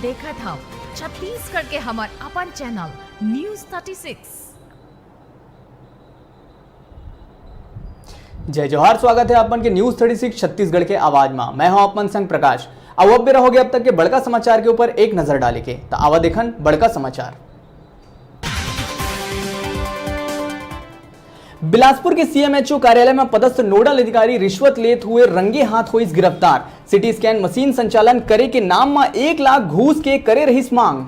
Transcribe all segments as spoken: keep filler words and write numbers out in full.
देखत हव छत्तीसगढ़ के हमर अपन चैनल न्यूज़ थर्टी सिक्स। जय जोहार, स्वागत हे आप मन के न्यूज़ थर्टी सिक्स छत्तीसगढ़ के आवाज मा। मैं हूं आप मन संग प्रकाश। अउ अब बेरा होगे अब तक के बड़का समाचार के ऊपर एक नजर डाले के। त आवा देखन बड़का समाचार। बिलासपुर के सीएमएचओ कार्यालय में पदस्थ नोडल अधिकारी रिश्वत लेत हुए रंगे हाथ होइस गिरफ्तार। सीटी स्कैन मशीन संचालन करे के नाम म एक लाख घूस के करे रहिस मांग।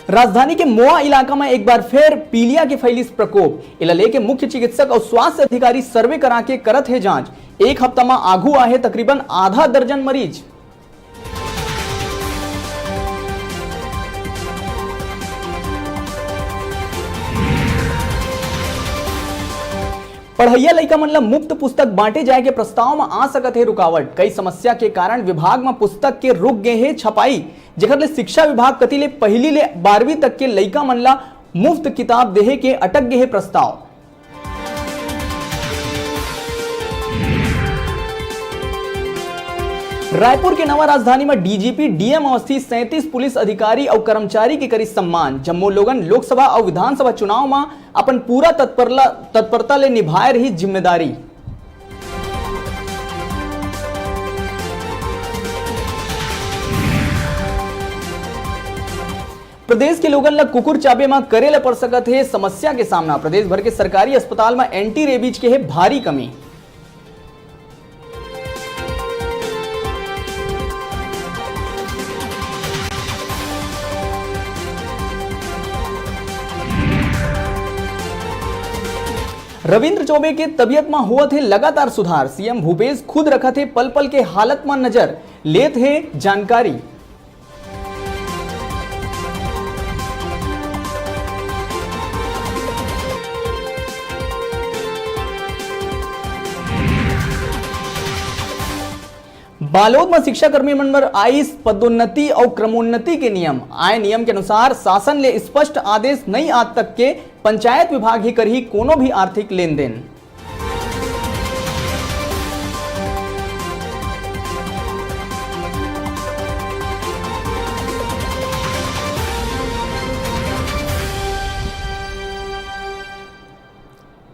राजधानी के मोआ इलाका में एक बार फिर पीलिया के फैलिस प्रकोप। एला लेके मुख्य चिकित्सक अउ स्वास्थ्य अधिकारी सर्वे करा के करत हे जांच। एक हफ्ता म आघू आहे तकरीबन आधा दर्जन मरीज। पढ़इया लइका मन ल मुफ्त पुस्तक बांटे जाय के प्रस्ताव म आ सकत हे रुकावट। कई समस्या के कारण विभाग म पुस्तक के रुक गे हे छपाई, जेकर ले शिक्षा विभाग कति ले पहिली ले बारहवीं तक के लइका मन ल मुफ्त किताब देहे के अटक गे हे प्रस्ताव। रायपुर के नवा राजधानी म डीजीपी, डीएम अवस्थी, सैंतीस पुलिस अधिकारी अउ कर्मचारी के करिस सम्मान। जम्मो लोगन लोकसभा अउ विधानसभा चुनाव म अपन पूरा तत्परला-, तत्परता ले निभाए रही जिम्मेदारी। प्रदेश के लोगन ल कुकुर चाबे म करे ल पड़ सकत हे समस्या के सामना। प्रदेश भर के सरकारी अस्पताल म एंटी रेबीज के हे भारी कमी। रविंद्र चौबे के तबियत म होवत हे लगातार सुधार। सीएम भूपेश खुद रखत हे पल-पल के हालत म नजर, लेत हे जानकारी। बालोद म शिक्षाकर्मी मन बर आइस पदोन्नति अउ क्रमोन्नति के नियम। आए नियम के अनुसार शासन ले स्पष्ट आदेश नइ आत तक के पंचायत विभाग ही करही कोनो भी आर्थिक लेन देन।